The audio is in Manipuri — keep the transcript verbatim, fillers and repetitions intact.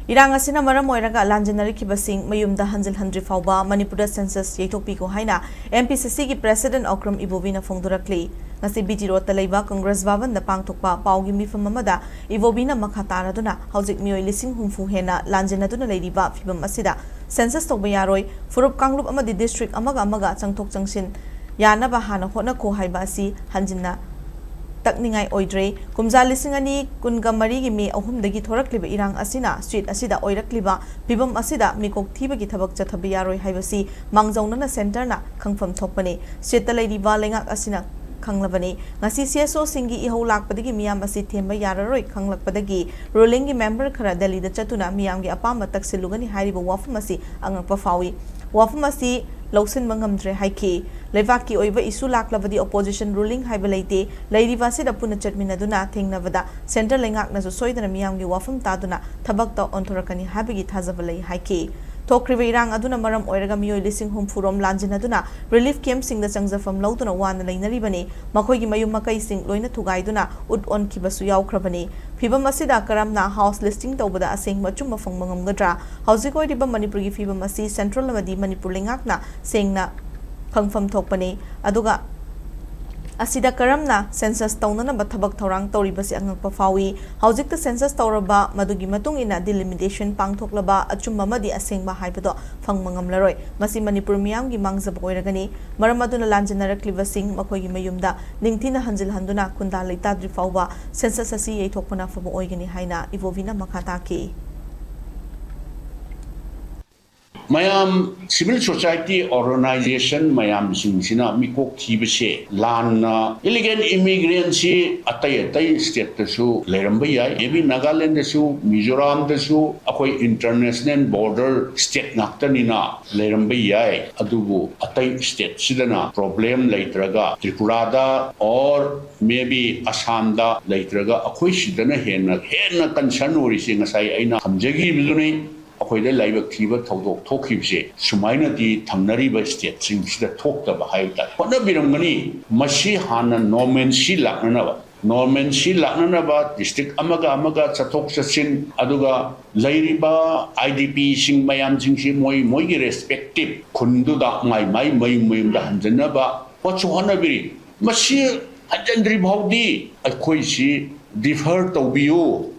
ꯏꯔꯥꯡ ꯑꯁꯤꯅ ꯃꯔꯝ ꯑꯣꯏꯔꯒ ꯂꯥꯟꯖꯦꯟꯅꯔꯛꯈꯤꯕꯁꯤꯡ ꯃꯌꯨꯝꯗ ꯍꯟꯖꯤꯜꯍꯟꯗ꯭ꯔꯤ ꯐꯥꯎꯕ ꯃꯅꯤꯄꯨꯔꯗ census ꯌꯩꯊꯣꯛꯄꯤꯈꯣ ꯍꯥꯏꯅ M P C C ꯒꯤ president ꯑꯣꯀ꯭ꯔꯝ ꯏꯕꯣꯕꯤꯅ ꯐꯣꯡꯗꯣꯔꯛꯂꯤ꯫ ꯉꯁꯤ B T Road ꯇ ꯂꯩꯕ Congress ꯚꯕꯟꯗ ꯄꯥꯡꯊꯣꯛꯄ ꯄꯥꯎꯒꯤ ꯃꯤꯐꯝ ꯑꯃꯗ ꯏꯕꯣꯕꯤꯅ ꯃꯈꯥ ꯇꯥꯔꯗꯨꯅ ꯍꯧꯖꯤꯛ ꯃꯤꯑꯣꯏ ꯂꯤꯁꯤꯡ ꯍꯨꯝꯐꯨ ꯍꯦꯟꯅ ꯂꯥꯟꯖꯦꯟꯅꯗꯨꯅ ꯂꯩꯔꯤꯕ ꯐꯤꯚꯝ ꯑꯁꯤꯗ census ꯇꯧꯕ ꯌꯥꯔꯣꯏ, ꯐꯨꯔꯨꯞ ꯀꯥꯡꯂꯨꯞ ꯑꯃꯗꯤ district ꯑꯃꯒ ꯑꯃꯒ ꯆꯪꯊꯣꯛ ꯆꯪꯁꯤꯟ ꯌꯥꯅꯕ ꯍꯥꯟꯅ ꯍꯣꯠꯅꯈꯣ ꯍꯥꯏꯕ ꯑꯁꯤ ꯍꯟꯖꯤꯟꯅ ꯇꯛꯅꯤꯡꯉꯥꯏ ꯑꯣꯏꯗ꯭ꯔꯦ꯫ ꯀꯨꯝꯖꯥ ꯂꯤꯁꯤꯡ ꯑꯅꯤ ꯀꯨꯟꯒ ꯃꯔꯤꯒꯤ May ꯑꯍꯨꯝꯗꯒꯤ ꯊꯣꯔꯛꯂꯤꯕ ꯏꯔꯥꯡ ꯑꯁꯤꯅ state ꯑꯁꯤꯗ ꯑꯣꯏꯔꯛꯂꯤꯕ ꯐꯤꯚꯝ ꯑꯁꯤꯗ ꯃꯤꯀꯣꯛ ꯊꯤꯕꯒꯤ ꯊꯕꯛ ꯆꯠꯊꯕ ꯌꯥꯔꯣꯏ ꯍꯥꯏꯕꯁꯤ ꯃꯥꯡꯖꯧꯅꯅ centre ꯅ ꯈꯪꯐꯝ ꯊꯣꯛꯄꯅꯤ꯫ State ꯇ ꯂꯩꯔꯤꯕ ꯂꯩꯉꯥꯛ ꯑꯁꯤꯅ ꯈꯪꯂꯕꯅꯤ꯫ ꯉꯁꯤ C S O ꯁꯤꯡꯒꯤ ꯏꯍꯧ ꯂꯥꯛꯄꯗꯒꯤ ꯃꯤꯌꯥꯝ ꯑꯁꯤ ꯊꯦꯝꯕ ꯌꯥꯔꯔꯣꯏ ꯈꯪꯂꯛꯄꯗꯒꯤ ruling ꯒꯤ member ꯈꯔ ꯗꯦꯜꯂꯤꯗ ꯆꯠꯇꯨꯅ ꯃꯤꯌꯥꯝꯒꯤ ꯑꯄꯥꯝꯕ ꯇꯛꯁꯤꯜꯂꯨꯒꯅꯤ ꯍꯥꯏꯔꯤꯕ ꯋꯥꯐꯝ ꯑꯁꯤ ꯑꯉꯛꯄ ꯐꯥꯎꯏ꯫ ꯋꯥꯐꯝ ꯑꯁꯤ ꯂꯧꯁꯤꯟꯕ ꯉꯝꯗ꯭ꯔꯦ ꯍꯥꯏꯈꯤ꯫ ꯂꯩꯕꯥꯛꯀꯤ ꯑꯣꯏꯕ issue ꯂꯥꯛꯂꯕꯗꯤ opposition ruling ꯍꯥꯏꯕ ꯂꯩꯇꯦ꯫ ꯂꯩꯔꯤꯕ ꯑꯁꯤꯗ ꯄꯨꯟꯅ ꯆꯠꯃꯤꯟꯅꯗꯨꯅ ꯊꯦꯡꯅꯕꯗ centre ꯂꯩꯉꯥꯛꯅꯁꯨ ꯁꯣꯏꯗꯅ ꯃꯤꯌꯥꯝꯒꯤ ꯋꯥꯐꯝ ꯇꯥꯗꯨꯅ ꯊꯕꯛꯇ ꯑꯣꯟꯊꯣꯔꯛꯀꯅꯤ ꯍꯥꯏꯕꯒꯤ ꯊꯥꯖꯕ ꯂꯩ ꯍꯥꯏꯈꯤ꯫ ꯊꯣꯛꯈ꯭ꯔꯤꯕ ꯏꯔꯥꯡ ꯑꯗꯨꯅ ꯃꯔꯝ ꯑꯣꯏꯔꯒ ꯃꯤꯑꯣꯏ ꯂꯤꯁꯤꯡ ꯍꯨꯝꯐꯨ ꯔꯣꯝ ꯂꯥꯟꯖꯤꯟꯅꯗꯨꯅ relief camp ꯁꯤꯡꯗ ꯆꯪꯖꯐꯝ ꯂꯧꯗꯨꯅ ꯋꯥꯅ ꯂꯩꯅꯔꯤꯕꯅꯤ꯫ ꯃꯈꯣꯏꯒꯤ ꯃꯌꯨꯝ ꯃꯀꯩꯁꯤꯡ ꯂꯣꯏꯅ ꯊꯨꯒꯥꯏꯗꯨꯅ ꯎꯠ ꯑꯣꯟꯈꯤꯕꯁꯨ ꯌꯥꯎꯈ꯭ꯔꯕꯅꯤ꯫ ꯐꯤꯚꯝ ꯑꯁꯤꯗ ꯀꯔꯝꯅ house listing ꯇꯧꯕꯗ ꯑꯁꯦꯡꯕ ꯑꯆꯨꯝꯕ ꯐꯪꯕ ꯉꯝꯒꯗ꯭ꯔꯥ? ꯍꯧꯖꯤꯛ ꯑꯣꯏꯔꯤꯕ ꯃꯅꯤꯄꯨꯔꯒꯤ ꯐꯤꯚꯝ ꯑꯁꯤ central ꯑꯃꯗꯤ ꯃꯅꯤꯄꯨꯔ ꯂꯩꯉꯥꯛꯅ ꯁꯦꯡꯅ ꯈꯪꯐꯝ ꯊꯣꯛꯄꯅꯤ꯫ ꯑꯗꯨꯒ ꯑꯁꯤꯗ ꯀꯔꯝꯅ census ꯇꯧꯅꯅꯕ ꯊꯕꯛ ꯊꯧꯔꯥꯡ ꯇꯧꯔꯤꯕꯁꯤ ꯑꯉꯛꯄ ꯐꯥꯎꯏ꯫ ꯍꯧꯖꯤꯛꯇ census ꯇꯧꯔꯕ ꯃꯗꯨꯒꯤ ꯃꯇꯨꯡ ꯏꯟꯅ delimitation ꯄꯥꯡꯊꯣꯛꯂꯕ ꯑꯆꯨꯝꯕ ꯑꯃꯗꯤ ꯑꯁꯦꯡꯕ ꯍꯥꯏꯕꯗꯣ ꯐꯪꯕ ꯉꯝꯂꯔꯣꯏ꯫ ꯃꯁꯤ ꯃꯅꯤꯄꯨꯔ ꯃꯤꯌꯥꯝꯒꯤ ꯃꯥꯡꯖꯕ ꯑꯣꯏꯔꯒꯅꯤ꯫ ꯃꯔꯝ ꯑꯗꯨꯅ ꯂꯥꯟꯖꯤꯟꯅꯔꯛꯂꯤꯕꯁꯤꯡ ꯃꯈꯣꯏꯒꯤ ꯃꯌꯨꯝꯗ ꯅꯤꯡꯊꯤꯅ ꯍꯟꯖꯤꯜꯍꯟꯗꯨꯅ ꯈꯨꯟꯗꯥ ꯂꯩꯇꯥꯗ꯭ꯔꯤ ꯐꯥꯎꯕ census ꯑꯁꯤ ꯌꯩꯊꯣꯛꯄꯅ ꯐꯕ ꯑꯣꯏꯒꯅꯤ ꯍꯥꯏꯅ ꯏꯕꯣꯕꯤꯅ ꯃꯈꯥ ꯇꯥꯈꯤ꯫ ꯃꯌꯥꯝ civil society organization ꯃꯌꯥꯝꯁꯤꯡꯁꯤꯅ ꯃꯤꯀꯣꯛ ꯊꯤꯕꯁꯦ ꯂꯥꯟꯅ illegal immigrant ꯁꯤ ꯑꯇꯩ ꯑꯇꯩ state ꯇꯁꯨ ꯂꯩꯔꯝꯕ ꯌꯥꯏ꯫ Maybe ꯅꯥꯒꯥꯂꯦꯟꯗꯁꯨ, ꯃꯤꯖꯣꯔꯥꯝꯗꯁꯨ ꯑꯩꯈꯣꯏ international border state ꯉꯥꯛꯇꯅꯤꯅ ꯂꯩꯔꯝꯕ ꯌꯥꯏ꯫ ꯑꯗꯨꯕꯨ ꯑꯇꯩ state ꯁꯤꯗꯅ problem ꯂꯩꯇ꯭ꯔꯒ ꯇ꯭ꯔꯤꯄꯨꯔꯥꯗ or maybe ꯑꯁꯥꯝꯗ ꯂꯩꯇ꯭ꯔꯒ ꯑꯩꯈꯣꯏ ꯁꯤꯗꯅ ꯍꯦꯟꯅ ꯍꯦꯟꯅ concern ꯑꯣꯏꯔꯤꯁꯦ ꯉꯁꯥꯏ ꯑꯩꯅ ꯊꯝꯖꯈꯤꯕꯗꯨꯅꯤ꯫ ꯑꯩꯈꯣꯏꯗ ꯂꯥꯏꯕꯛ ꯊꯤꯕ ꯊꯧꯗꯣꯛ ꯊꯣꯛꯈꯤꯕꯁꯦ ꯁꯨꯃꯥꯏꯅꯗꯤ ꯊꯪꯅꯔꯤꯕ state ꯁꯤꯡꯁꯤꯗ ꯊꯣꯛꯇꯕ ꯍꯥꯏꯕ ꯇꯥꯔꯦ꯫ ꯍꯣꯠꯅꯕꯤꯔꯝꯒꯅꯤ꯫ ꯃꯁꯤ ꯍꯥꯟꯅ normalcy ꯂꯥꯛꯅꯅꯕ normalcy ꯂꯥꯛꯅꯅꯕ district ꯑꯃꯒ ꯑꯃꯒ ꯆꯠꯊꯣꯛ ꯆꯠꯁꯤꯟ, ꯑꯗꯨꯒ ꯂꯩꯔꯤꯕ IDPꯁꯤꯡ ꯃꯌꯥꯝꯁꯤꯡꯁꯤ ꯃꯣꯏ ꯃꯣꯏꯒꯤ respective ꯈꯨꯟꯗꯨꯗ ꯃꯥꯏ ꯃꯥꯏ ꯃꯌꯨꯝ ꯃꯌꯨꯝꯗ ꯍꯟꯖꯟꯅꯕ ꯍꯣꯠꯁꯨ ꯍꯣꯠꯅꯕꯤꯔꯤ꯫ ꯃꯁꯤ ꯍꯟꯖꯟꯗ꯭ꯔꯤ ꯐꯥꯎꯗꯤ ꯑꯩꯈꯣꯏꯁꯤ defer ꯇꯧꯕꯤꯌꯨ꯫